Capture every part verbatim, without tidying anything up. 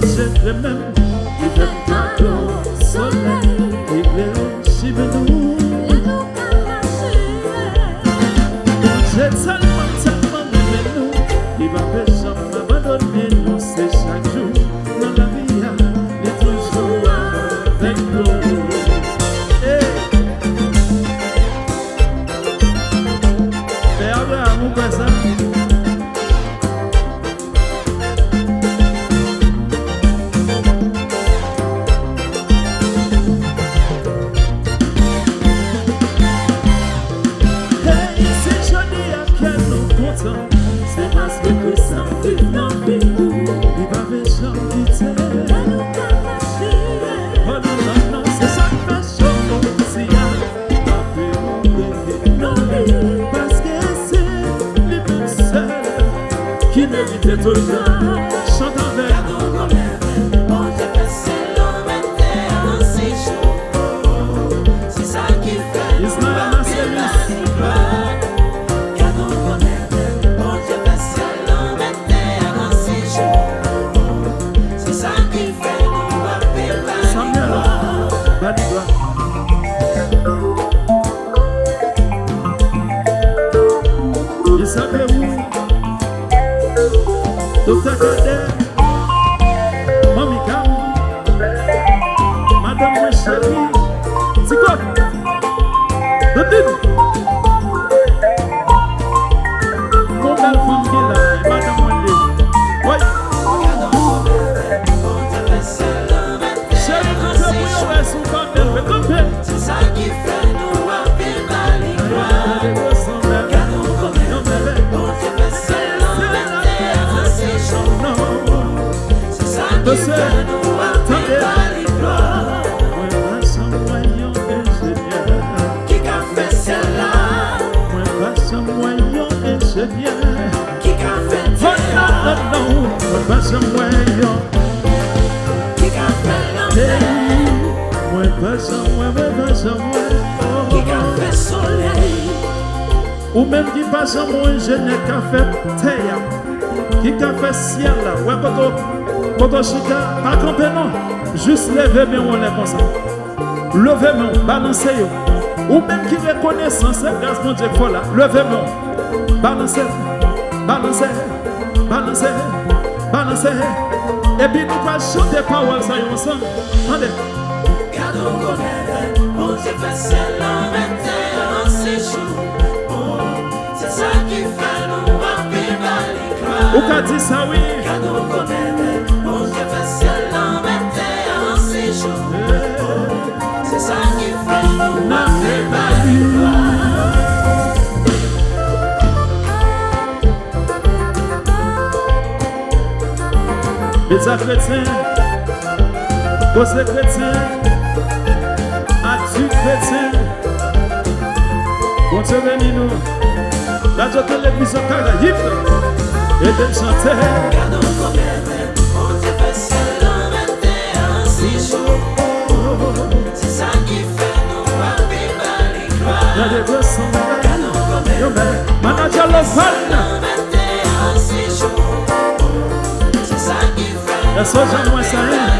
Sekrè menm, li fè m kado solèy, li klere chimen nou. Lè nou ka mache. Bondye tèlman, tèlman renmen nou, li pa vle janm abandone nou, se chak jou nan lavi a, li toujou avèk nou. Hey! Pè Abraham, ou kwè sa? Hey, si jodi a kè nou kontan, se paske Kris ap viv nan vi nou. Li pa vle janm kite. Lè nou ka mache. Oh, non, non, non, se sa k fè jodi a. Paske se li menm sèl ki merite tout glwa. Chante avèk. Gade yon gwo mèvèy Bondye fè syèl la, mete an sijou. Se sa ki fè nou ap glorifye. Gade yon gwo mèvèy Bondye fè syèl la, mete an sijou. Se sa ki fè nou ap glorifye. Samuel, ba li glwa. Li salye ou. Doktè Kadè. Manmi Kam. Madanm mwen cheri. Ti Kot. Dondin. Yon bèl fanm ki la. E madanm mwen li. Woy. Cheri, kanpe pou yo wè si w pa bèl vre. Kanpe. Se sa ki fè nou ap ba li glwa. Gade yon gwo mèvèy Bondye fè syèl la, mete an sijou. Se sa ki fè nou ap ba li glwa. Mwen pa janm wè yon enjenyè ki ka fè syèl la. Mwen pa janm wè yon enjenyè ki ka fè tè a. Oh, non, non, non. Mwen pa janm wè yon ki ka fè lanmè. Hey, mwen pa janm wè, mwen pa janm wè. Oh. Ki ka fè solèy. Ou menm ki pa janm wè yon enjenyè k ka fè tè a, ki ka fè syèl la. Wè kote w, kote w chita, pa kanpe non. Jis leve men w anlè konsa. Leve men w, balanse yo. Ou menm ki rekonesan, se gras Bondye k fè w la. Leve men w. Balanse, balanse, balanse, balanse. Epi nou pral chante pawòl sa yo ansanm. Tande. Gade yon gwo mèvèy Bondye fè syèl la, mete an sijou. Oh, se sa ki fè nou ap ba li glwa. Ou ka di sa, wi. Gade yon gwo mèvèy Bondye fè syèl la, mete an sijou. Se sa ki fè nou ap ba li glwa. Medya kretyen, koze kretyen, akti kretyen. Bondye beni nou. Radyo Televizyon Karayib, ede m chante. Gade yon gwo mèvèy Bondye fè syèl la, mete an sijou. Se sa ki fè nou ap ba li glwa. Gade gwo sanble. Gade yon gwo mèvèy. Manadjè Lovan. Mete an sijou. Se sa ki fè nou ap ba li glwa. Èske w janm wè sa, en?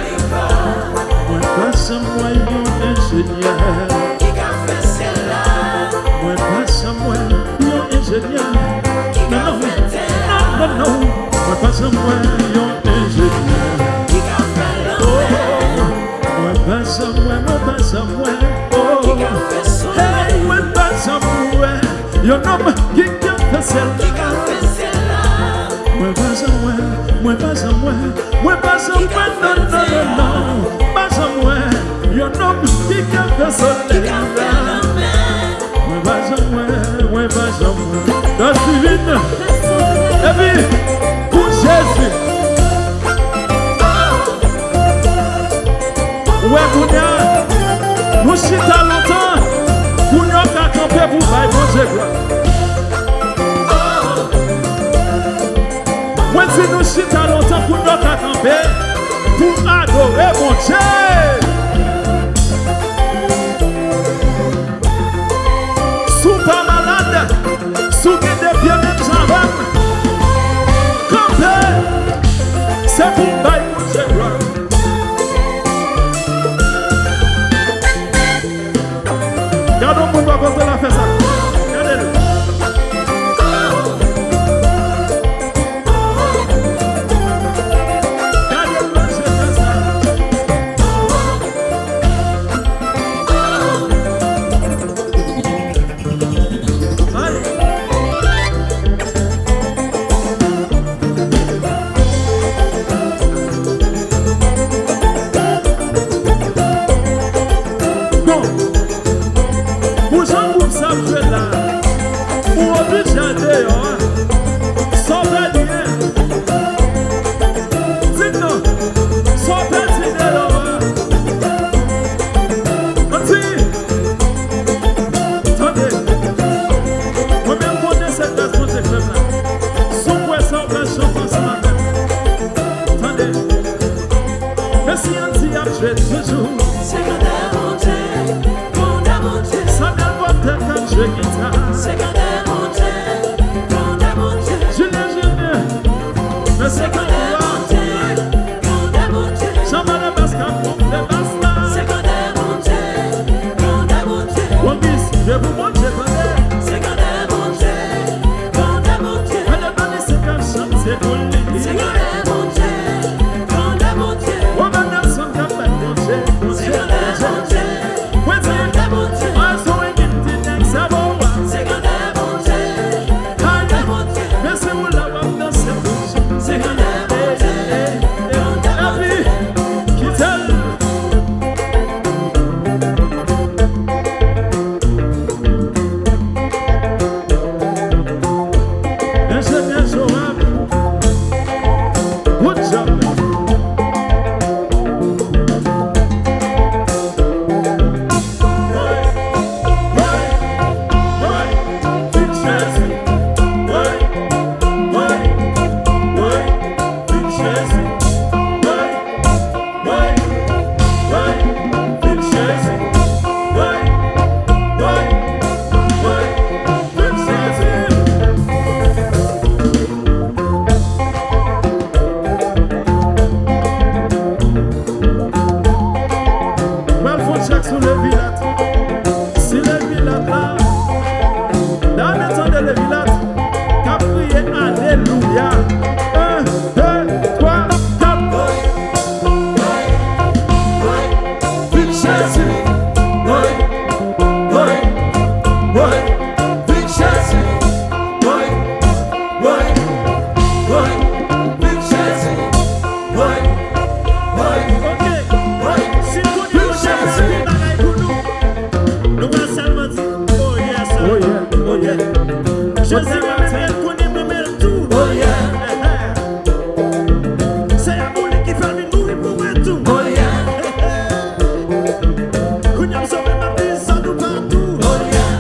Mwen pa janm wè yon enjenyè ki ka fè syèl la. Mwen pa janm wè yon enjenyè. Ki ka fè tè a. Non, non, non, non. Mwen pa janm wè yon enjenyè. Ki ka fè lanmè. Oh, mwen pa janm wè, mwen pa janm wè. Oh, ki ka fè solèy. Hey, mwen pa janm wè yon nonm ki ka fè syèl la. Ki ka fè syèl la. Mwen pa janm wè, mwen pa janm wè, mwen pa janm wè, non, non, non, non. Pa janm wè yon nonm ki ka fè solèy la. Mwen pa janm wè, mwen pa janm wè. Dans divine. Epi, pou Jezi. Ou wè kounye a, nou chita lontan, kounye a w ka kanpe pou bay Bondye glwa. Mwen di nou chita lontan, kounye a w ka kanpe pou adore Bondye. Si w pa malad, si w gen de pye menm jan avè m, kanpe, se pou w bay Bondye glwa. Bondye, grandè Bondye. Jan Balabas k ap gonfle bas la. Se grandè Bondye, grandè Bondye. Wokis, leve pou Bondye, tande. Se grandè Bondye, grandè Bondye. Gade Donisyen k ap chante pou li. Se grandè Bondye, grandè Bondye. Wè Nelson k ap bat Bondye, Bondye, Bondye. Mwen di, Bondye, Bondye. Mwen di, Bondye. Mèsi pou la w ap danse pou Jezi. Se grandè Bondye, grandè Bondye. Epi, kite l. Enjenyè Joab, good job. Pral fè yon tchèk sou Levilat. Si Levilat la, dam yo tande Levilat k ap kriye alelouya. En, de, twa, kat. Vin Jezi. Woy, woy, woy. Vin Jezi. Woy, woy, woy. Vin Jezi. Woy, woy, woy. Si Bondye konn fè anpil bagay pou nou, nou pral sèlman di, oh yes, oh yeah, oh yeah. Jezi renmen m, el konnen m renmen l tou. Oh yeah. Se amou li ki fè l vin mouri pou mwen tou. Oh yeah. Kounye a m sove, m ap di sa toupatou. Oh yeah.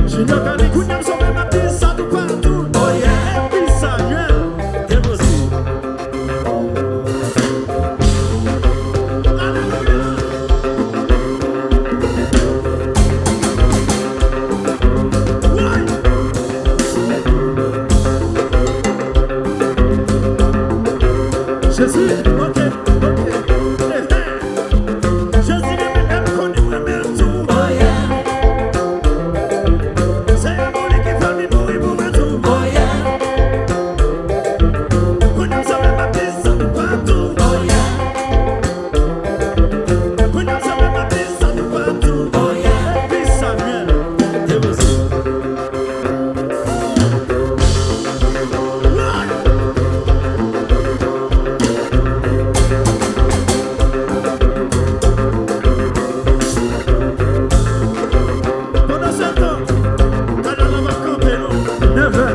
Junior Calix. Kounye a m sove, m ap di sa toupatou. Oh yeah. Epi Samuel. Depoze. Alelouya. Woy. Jezi, oke, oke. Jezi renmen m, m konnen m renmen l tou. Oh yeah. Se amou li ki fè m vin mouri pou mwen tou. Oh yeah. Kounye a m sove, m ap di sa toupatou. Oh yeah. Kounye a m sove, m ap di sa toupatou. Oh yeah. Epi Samuel, depoze. Pandan se tan, Kanal la ap kanpe, non. Nèf è.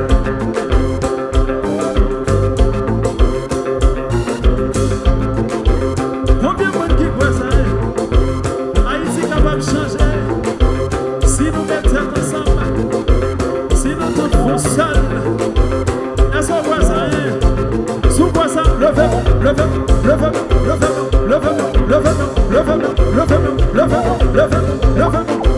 Konbyen moun ki kwè sa, en? Ayiti kapab chanje si nou met tèt ansanm, si nou tout fè yon sèl. Èske w kwè sa, en? Si w kwè sa, leve men, leve men, leve men, leve men.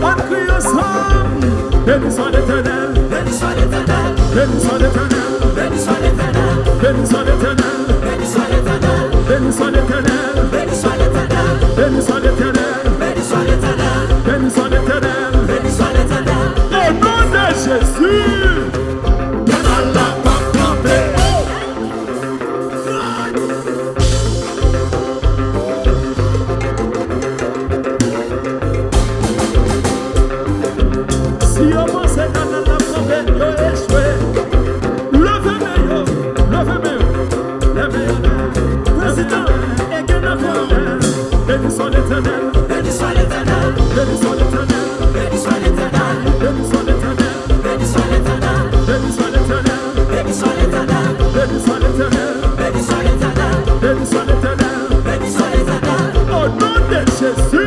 Ann kriye ansanm. Béni soit l'Éternel. Béni soit l'Éternel. Béni soit l'Éternel. Béni soit l'Éternel. Béni soit l'Éternel. Béni soit l'Éternel. Béni soit l'Éternel. Béni soit l'Éternel. Béni soit l'Éternel. Béni soit l'Éternel. Béni soit l'Éternel. Au nom de Jésus. Kanal la p ap kanpe. Si yo panse kanal la ap kanpe, yo echwe. Leve men yo, leve men yo, leve men yo. Prezidan, e gen nan fè yo. Béni soit l'Éternel. Béni soit l'Éternel. Béni soit l'Éternel. Béni soit l'Éternel. Béni soit l'Éternel. Béni soit l'Éternel. Béni soit l'Éternel. Béni soit l'Éternel. Béni soit l'Éternel. Béni soit l'Éternel. Béni soit l'Éternel. Au nom de Jésus.